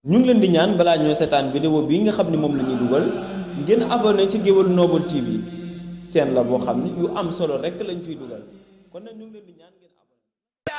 ñu ngi leen di ñaan balaa ñoo seetaan vidéo bii nga xam ne moom la ñuy dugal ngeen abonné ci Gueweul Noble TV seen la boo xam ne yu am solo rek lañ fiy dugal kon nag ñu ngi leen di ñaan ngeen abonné.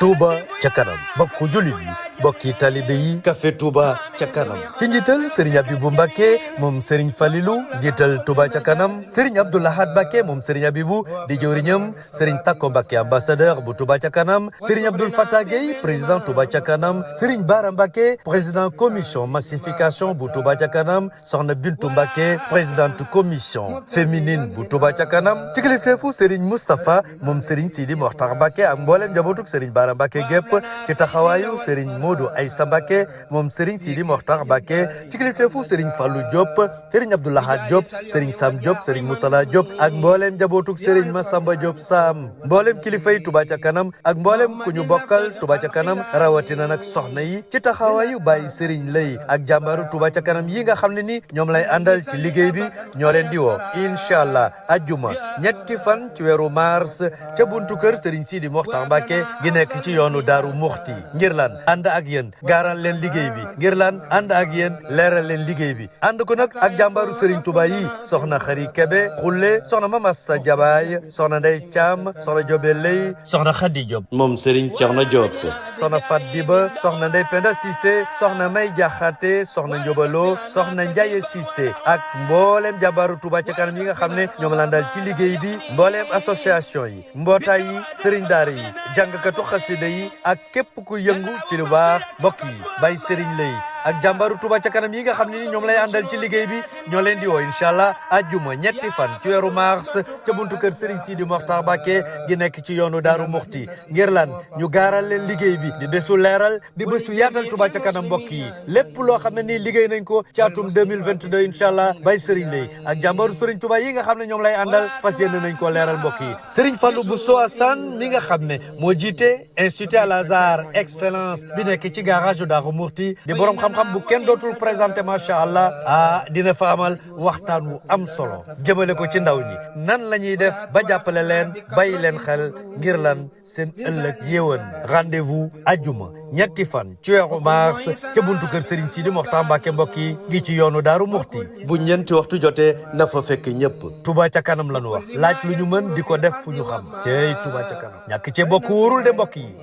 Touba ca kanam bokku jullit yi bokki talibe yi café Touba ca kanam ci njiital Serigne Abibou Mbacké moom Serigne Falilou njiital Touba ca kanam Serigne Abdou Lahad Mbacké moom Serigne Abibou di jëwriñam Serigne Takko Mbacké ambassadeur bu Touba ca kanam Serigne Abdoul Fattah Gueye président Touba ca kanam Serigne Bara Mbacké président commission massification bu Touba ca kanam Soxna Bintou Mbacké présidente commission féminine bu Touba ca kanam ci kilifteefu Serigne Moustapha moom Serigne Sidi Mokhtar Mbacké ak mboolem njabootuk Serigne Bara Mbacké gépp ci taxawaayu Serigne Modou Aïssa Mbacké moom Serigne Sidi Mokhtar Mbacké ci kilifteefu Serigne Fallou Diop Serigne Abdou Lahad Diop Serigne Sam Diop Serigne Moutala Diop ak mboolem njabootuk Serigne Massamba Diop Sam mboolem kilifay Touba ca kanam ak mboolem ku ñu bokkal Touba ca kanam rawatina nag soxna yi ci taxawaayu Baye Serigne Lay ak jàmbaaru Touba ca kanam yi nga xam ne ni ñoom lay àndal ci liggéey bi ñoo leen di woo incha allah ajjuma ñetti fan ci weeru mars ca buntu kër Serigne Sidi Mokhtar Mbacké gi nekk ci yoonu Daaru Muxti ngir lan ànd ak yéen gaaral leen liggéey bi ngir lan ànd ak yéen leeral leen liggéey bi ànd ko nag ak jàmbaaru Serigne Touba yi soxna Xari Kebe xulle soxna Mamassa Jabaay soxna Ndey Caam soxna Jobe Lay soxna Xadi Diop moom Serigne Thierno Diop soxna Fat Diba soxna Ndey Penda Cissé soxna May Jaxate soxna Njobalo soxna Njaye Cissé ak mboolem jàmbaaru Touba ca kanam yi nga xam ne ñoom la dal ci liggéey bi mboolem association yi mbootaay yi Serigne daara yi jàngkatu xasida yi ak képp ku yëngu ci lu baax mbokk yi Baye Serigne Lay ak jàmbaaru Touba ca kanam yi nga xam ne ñoom lay àndal ci liggéey bi ñoo leen di woo incha allah ajjuma ñetti fan ci weeru mars ca buntu kër Serigne Sidi Mokhtar Mbacké gi nekk ci yoonu Daaru Muxti ngir lan ñu gaaral leen liggéey bi di bésu leeral di bésu yaatal Touba ca kanam mbokk yi lépp loo xam ne nii liggéey nañ ko ci atum 2022 incha allah Baye Serigne Lay ak jàmbaaru Serigne Touba yi nga xam ne ñoom lay àndal fas yéene nañ ko leeral mbokk yi Serigne Fallou Bousso Assane mi nga xam ne moo jiite Institut Al Azhar excellence bi nekk ci garage Daaru Muxti di borom xam-xam bu kenn dootul présenté macha allah dina fa amal waxtaan wu am solo jëmale ko ci ndaw ñi nan la ñuy def ba jàppale leen bàyyi leen xel ngir lan seen ëllëg yéwén rendez-vous ajjuma ñetti fan ci weeru mars ca buntu kër Serigne Sidi Mokhtar Mbacké mbokk yi gi ci yoonu Daaru Muxti bu ñeenti waxtu jotee na fa fekk ñëpp Touba ca kanam la ñu wax laaj lu ñu mën di ko def fu ñu xam cey Touba ca kanam ñàkk cee bokk wóorul de mbokk yi